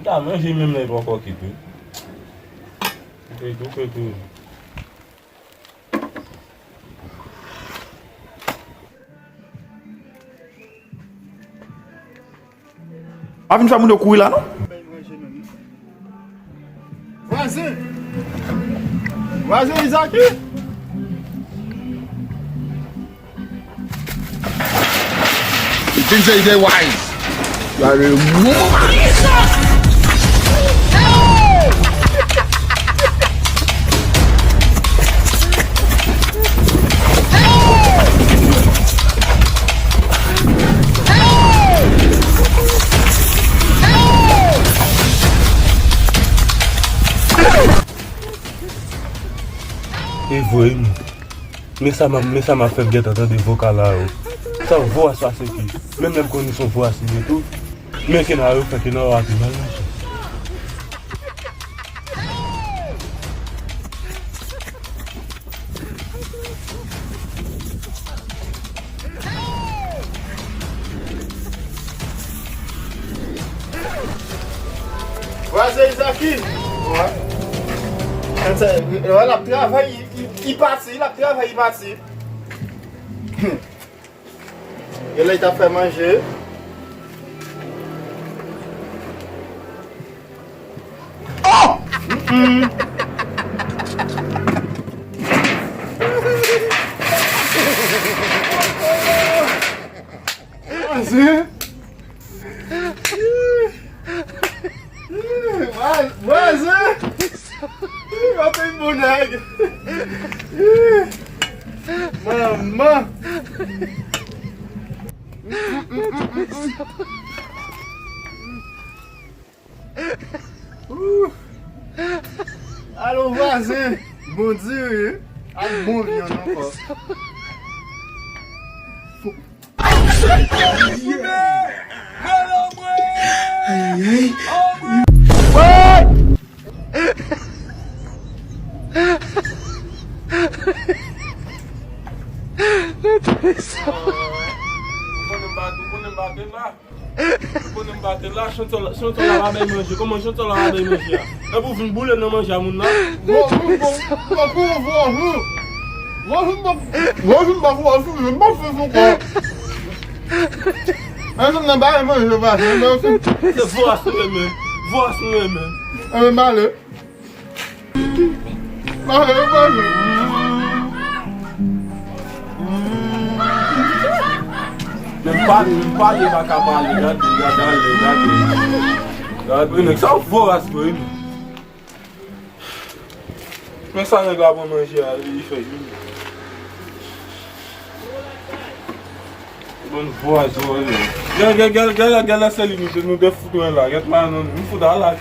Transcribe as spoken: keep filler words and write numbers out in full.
Ta manje menm lè poko kit wi. Ou kwè tou, ou kwè tou. Pa vin fè moun yo kouri la non. Vwazen! Vwazen Izaki! Li fin se ide wise. Gade moun. E vre wi. Men sa m ap, men sa m ap fè m gentan tande vokal la yo. Sa vwa sa se ki. Menm lè m konnen se yon vwa si ye tou. Men kena yo fè kena yo ap mal mache. Vwazen Izaki. Wè. Wè, l ap travay, li, li, li pati, l ap travay, li pati. Genlè li t ap fè manje. Oh! Mm-mm. Vwazen! Vwazen! Yo te bon nèg! Manman! Alo vwazen! Bon diri ak bon vyann ankò. Ayayay. Ou konnen m pa te la. Ou konnen m pa te la, chanson la, chanson la pa bay manje. Kòman chanson la pa bay manje a? Epi w vin boule nan manje a moun nan. Bon, bon, bon, bon, bon, bon, bon. Bon, bon, bon, bon, bon, bon, bon, bon. An, nou nan bay manje, pa se, men, se. Se vwa sou mwen menm. Vwa sou mwen menm. An, men, bale. Men m pale, men m pale, pa ka pale. Gade, gade, ale, gade. Gade, nèg sa vòras vre, wi. Men sa nèg la pran manje a, li fè jwenn. Bon vwazon, wi. Gèl, gèl, gèl, gèl, gèl, se li nou te, nou te fout wè la. Gèt manon, nou fout a la.